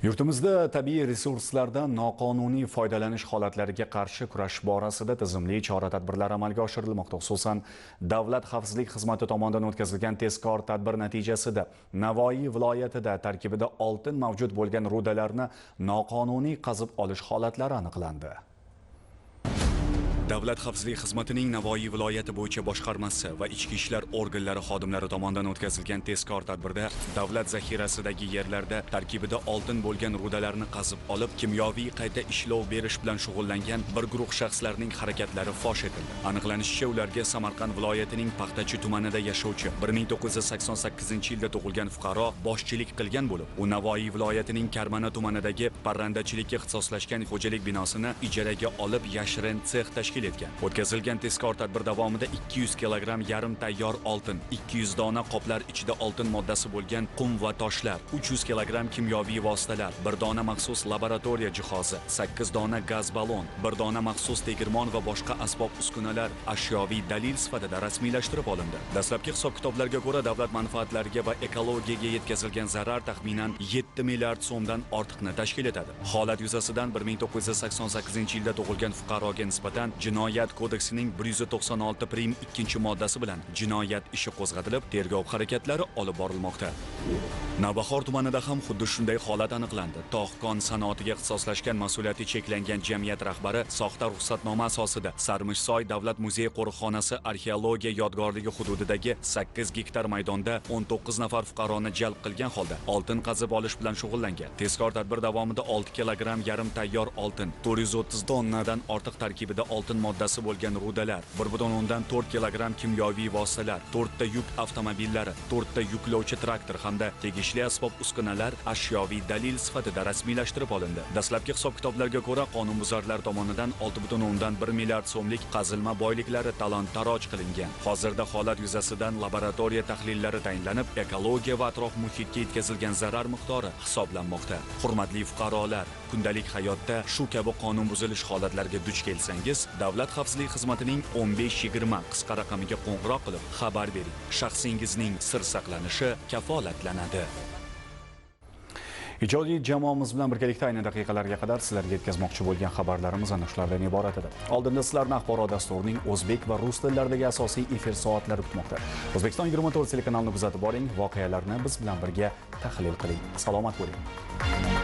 Yurtimizda tabiiy resurslardan noqonuniy foydalanish holatlariga qarshi kurash borasida tizimli chora-tadbirlar amalga oshirilmoqda. Xususan, Davlat xavfsizlik xizmati tomonidan o'tkazilgan tezkor tadbir natijasida Navoiy viloyatida tarkibida oltin mavjud bo'lgan rudalarni noqonuniy qazib olish holatlari aniqlandi. Davlat xavfsizlik xizmatining Navoiy viloyati bo'yicha boshqarmasi va ichki ishlar organlari xodimlari tomonidan o'tkazilgan tezkor tadbirda davlat zaxirasidagi yerlarda tarkibida oltin bo'lgan rudalarni qazib olib, kimyoviy qayta ishlov berish bilan shug'ullangan bir guruh shaxslarning harakatlari fosh etildi. Aniqlanishicha, ularga Samarqand viloyatining Paxtachi tumanida yashovchi 1988-yilda tug'ilgan fuqaro boshchilik qilgan bo'lib, u Navoiy viloyatining Karmana tumanidagi parrandachilikka ixtisoslashgan xo'jalik binosini ijaraga olib, yashirin sex tashkil etgan. O'tkazilgan tezkor tadbir davomida 200 kilogramm yarim tayyor oltin, 200 dona qoplar ichida oltin moddasi bo'lgan qum va toshlar, 300 kilogramm kimyoviy vositalar, bir dona maxsus laboratoriya jihozi, 8 dona gaz ballon, bir dona maxsus tegirmon va boshqa asbob-uskunalar ashyoviy dalil sifatida rasmiylashtirib olindi. Dastlabki hisob-kitoblarga ko'ra, davlat manfaatlariga va ekologiyaga yetkazilgan zarar taxminan 7 milliard so'mdan ortiqni tashkil etadi. Holat yuzasidan 1988-yilda tug'ilgan fuqaroga nisbatan Jinoyat kodeksining 196 prim 2-moddasi bilan jinoyat ishi qo'zg'atilib, tergov harakatlari olib borilmoqda. Navbahor tumanida ham xuddi shunday holat aniqlandi. Tog'-kon sanoatiga ixtisoslashgan mas'uliyati cheklangan jamiyat rahbari soxta ruxsatnoma asosida Sarmishsoy davlat muzey qo'riqxonasi arxeologiya yodgorligi hududidagi 8 gektar maydonda 19 nafar fuqaroni jalb qilgan holda oltin qazib olish bilan shug'ullangan. Tezkor tadbir davomida 6 kilogramm yarim tayyor oltin, 430 tonnadan ortiq tarkibida oltin moddasi bo'lgan rudalar, 1,4 kilogramm kimyoviy vositalar, 4 ta yuk avtomobillari, 4 ta yuklovchi traktor hamda tegishli asbob-uskunalar ashyoviy dalil sifatida rasmiylashtirib olindi. Dastlabki hisob-kitoblarga ko'ra, qonunbuzarlar tomonidan 6,1 milliard so'mlik qazilma boyliklari talon-taroj qilingan. Hozirda holat yuzasidan laboratoriya tahlillari tayinlanib, ekologiya va atrof muhitga yetkazilgan zarar miqdori hisoblanmoqda. Hurmatli fuqarolar, kundalik hayotda shu kabi qonun buzilish holatlariga duch kelsangiz, Davlat xavfsizlik xizmatining 1520 qisqa raqamiga qo'ng'iroq qilib xabar bering. Shaxsingizning sir saqlanishi kafolatlanadi. Ijodiy jamoamiz bilan birgalikda ayni daqiqalarga qadar sizlarga yetkazmoqchi bo'lgan xabarlarimiz ana shulardan iborat edi. Oldinda sizlarni axborot dasturining o'zbek va rus tillaridagi asosiy efir soatlari kutmoqda. O'zbekiston 24 telekanalini kuzatib boring, voqealarni biz bilan birga tahlil qiling. Salomat bo'ling.